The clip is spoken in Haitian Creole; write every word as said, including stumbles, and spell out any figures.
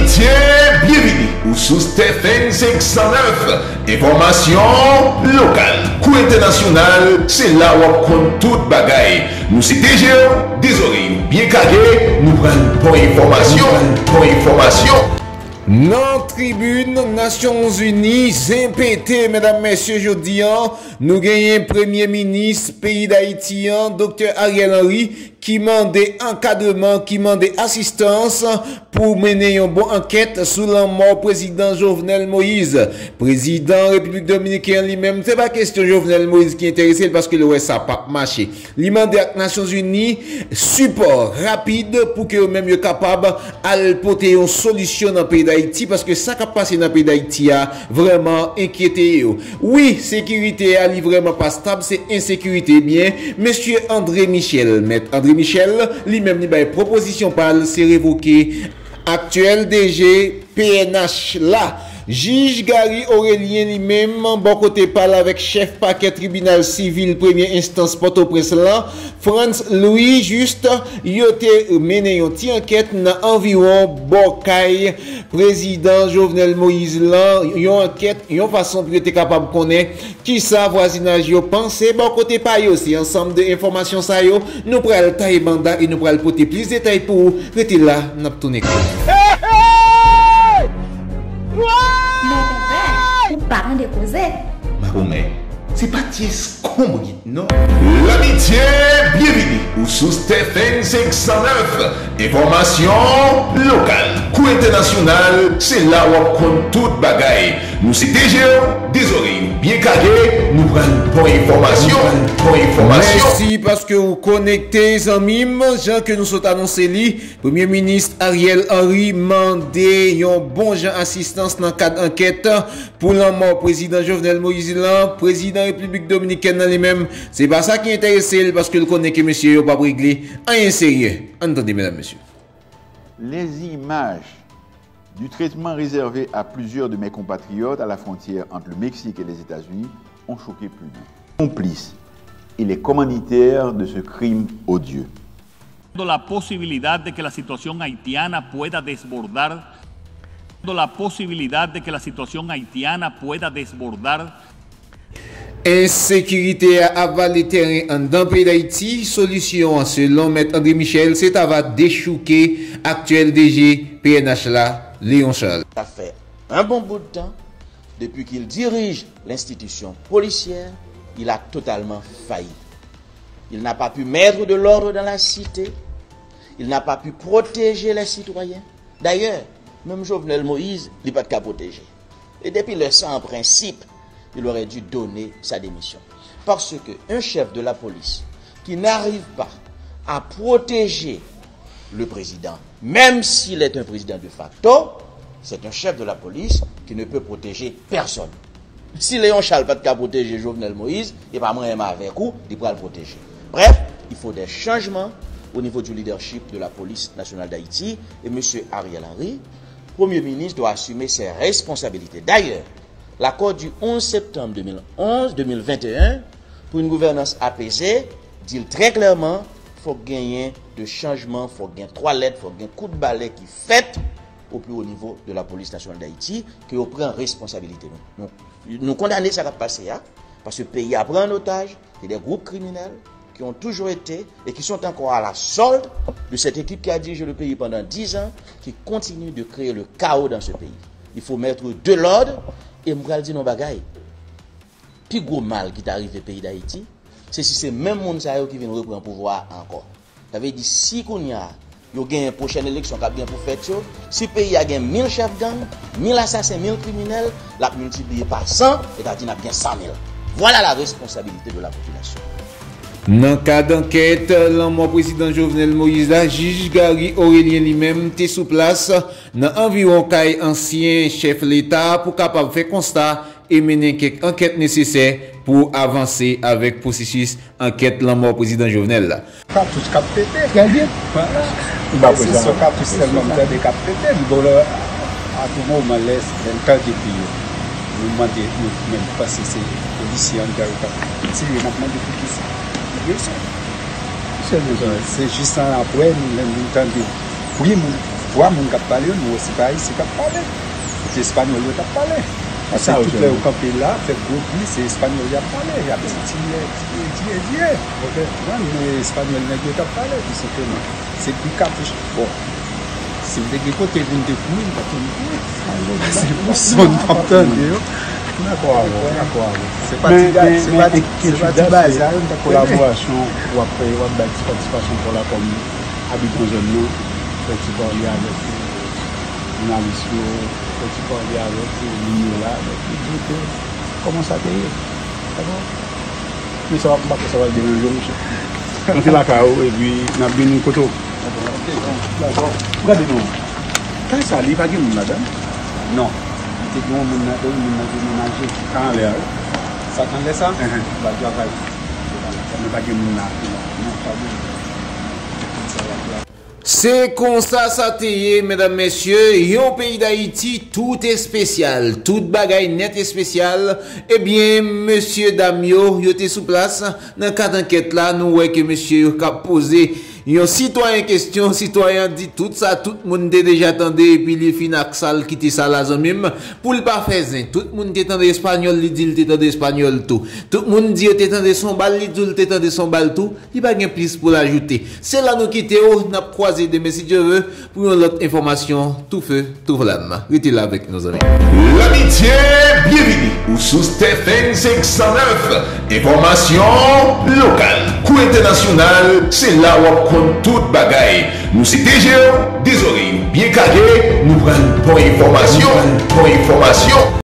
Byen, byenvini ou sou Stephen senk san nèf. Enfòmasyon lokal kou entènasyonal, se la w ap konn tout bagay. Nou se de je w, de zòrèy ou byen kage, nou pral ba w enfòmasyon, nou pral ba w enfòmasyon. Nan tribin Nasyonzini, zen pete, medam, mesye, jodi a, nou genyen Premye Minis peyi Dayiti a, Doktè Ariel Henry, ki mande ankadreman, ki mande asistans pou mennen yon bon ankèt sou lanmò Prezidan Jovenel Moïse. Prezidan Repiblik Dominiken an li menm, se pa kesyon Jovenel Moïse ki enterese l, paske l wè sa p ap mache. Li mande ak Nasyonzini sipò rapid pou ke yo menm yo kapab al pote yon solisyon nan peyi Dayiti, paske sa k ap pase nan peyi Dayiti a vrèman enkyete yo. Wi, sekirite a, li vrèman pa stab, se ensekirite. Ebyen, mesye André Michel, mèt André Michel, li menm li bay pwopozisyon pa l, se revoke aktyèl D G P N H la. Jij Gary Orélien li menm, bò kote pa l, avèk chèf pakè tribinal sivil premye enstans Pòtoprens lan, Frantz Louis Juste, yo te mennen yon ti ankèt nan anviwon bò kay Prezidan Jovenel Moïse lan, yon ankèt, yon fason pou yo te kapab konnen kisa vwazinaj yo panse bò kote pa yo. Se ansanm de enfòmasyon sa yo, nou pral taye banda e nou pral pote plis detay pou ou. Rete la, n ap tounen kounye a. Mon konpè, ou pa tande koze. Makomè, se pa ti eskonbrit, non. Labitye, byenvini ou sou Stephen senk san nèf. Enfòmasyon lokal kou entènasyonal, se la w ap konn tout bagay. Nou se de je w, de zòrèy ou byen kage, nou pral ba w enfòmasyon, nou pral ba w enfòmasyon. Mèsi paske ou konekte, zanmi m. Jan ke nou sot anonse li, Premye Minis Ariel Henry mande yon bon jan asistans nan kad ankèt pou lanmò Prezidan Jovenel Moïse lan. Prezidan Repiblik Dominikèn nan li menm, se pa sa ki enterese l, paske l konnen ke mesye yo p ap regle anyen serye. Ann tande, medam, mesye. Les images du traitement réservé à plusieurs de mes compatriotes à la frontière entre le Mexique et les États-Unis ont choqué plus d'un. Complice et les commanditaires de ce crime odieux. La posibilidad de que la situación haitiana pueda desbordar, la posibilidad de que la situación haitiana pueda desbordar. Ensekirite a ap vale tèren anndan peyi Dayiti. Solisyon an, selon Mèt André Michel, se ta va dechouke aktyèl D G P N H la, Léon Charles. Ça fait un bon bout de temps depuis qu'il dirige l'institution policière, il a totalement failli. Il n'a pas pu mettre de l'ordre dans la cité. Il n'a pas pu protéger les citoyens. D'ailleurs, menm Jovenel Moïse, li pa t ka pwoteje. Et depuis le sang en principe, il aurait dû donner sa démission. Parce que un chef de la police qui n'arrive pas à protéger le président, même s'il est un président de facto, c'est un chef de la police qui ne peut protéger personne. Si Léon Charles pa t ka pwoteje Jovenel Moïse, e pa mwen menm avèk ou, li pral pwoteje. Bref, il faut des changements au niveau du leadership de la police nationale d'Haïti, et monsieur Ariel Henry, Premier ministre, doit assumer ses responsabilités. D'ailleurs, l'accord du onze septembre deux mille onze, deux mille vingt et un, pour une gouvernance apaisée, di l trè klèman, fòk genyen de chanjman, fòk gen twalèt, fòk gen kout balè ki fèt au plus haut niveau de la police nationale d'Haïti, ke yo pran responsabilité nou. Nou, nou kondane sa k ap pase a, paske peyi a pran an otaj, c'est des groupes criminels qui ont toujours été et qui sont encore à la solde de cette équipe qui a dirigé le pays pendant dix ans, qui continue de créer le chaos dans ce pays. Il faut mettre de l'ordre, e m pral di nou yon bagay. Pi gwo mal ki ta rive peyi Dayiti, se si se menm moun sa yo ki vin reprann pouvwa a ankò. Sa vle di, si kounye a, yo genyen pwochèn eleksyon k ap gen pou fèt yo, si peyi a gen mil chèf gang, mil asasen, mil kriminèl, l ap miltipliye pa san, sètadi n ap gen san mil. Voilà la responsabilité de la population. Nan kad ankèt lanmò Prezidan Jovenel Moïse la, jij Gary Orélien li menm te sou plas nan anviwon kay ansyen chèf Leta pou kapab fè konsta e mennen kèk ankèt nesesè pou avanse avèk pwosesis ankèt lanmò Prezidan Jovenel la. Katouch k ap pete. Trè byen. Vwala. Se son katouch sèlman m tande k ap pete. Li bon lè, a tou moman, lè, lè n tande pi yo, nou mande, nou menm panse se polisye anndan yo k ap tire, n ap mande poukisa. Rezon. Se jis an apre, nou menm, nou tande bri moun. Twa moun k ap pale yo, nou wè se pa Ayisyen k ap pale. Se espanyòl yo t ap pale. Paske tout lè yo kanpe la, fè gwo bri, se espanyòl y ap pale. Y ap di, diye, diye, diye. Ou konprann? Men espanyòl nèg yo t ap pale, tou senpleman. Se bri katouch. Bon, si m te gen kote pou m te kouri, m t ap kouri. Se pou son m t ap tande yo. Dakò avè w, dakò avè w. Se pa ti bagay, se pa ti bagay sa yo m t ap tande. Kolaborasyon w ap fè, w ap bay ti patisipasyon pa w la kòm abitan zòn nan, fè ti pale avèk jounalis yo, fè ti pale avèk moun yo la, avèk yo di ke kòman sa te ye. Dakò? Men sa w ap, m pa kwè sa w ap deranje w, monchè. Nou te lakay ou, epi n ap vin kote w. Dakò. Gade non. Kay sa, li pa gen moun ladan? Non. Li te gen yon moun ladan, moun nan demenaje. Sa anlè a, wi. Sa k anlè sa? Enhen. Li pa travay. Men pa gen moun la. Non, non, pa gen moun. Se konsa sa te ye, medam, mesye, yon peyi Dayiti, tout espesyal, tout bagay nèt espesyal. Ebyen, mesye, dam yo, yo te sou plas nan kad ankèt la, nou wè ke mesye yo k ap poze yon sitwayen kesyon, sitwayen an di tout sa tout moun te deja tande, epi li fin ak sa, l kite sa la, zanmi m, pou l pa fè zen. Tout moun te tande espanyòl, li di l te tande espanyòl tou. Tout moun di yo te tande son bal, li di l te tande son bal tou. Li pa gen plis pou l ajoute. Se la nou kite w, n ap kwaze demen si Dye ve pou yon lòt enfòmasyon tou fe, tou flanm. Rete la avèk nou, zanmi. Lamitié, byenvini. Ou sou Stephen senk san nèf. Enfòmasyon lokal kou entènasyonal, se la w ap konn tout bagay. Nou se T G, de zòrèy ou byen kage, nou pral ba w enfòmasyon, ba w enfòmasyon.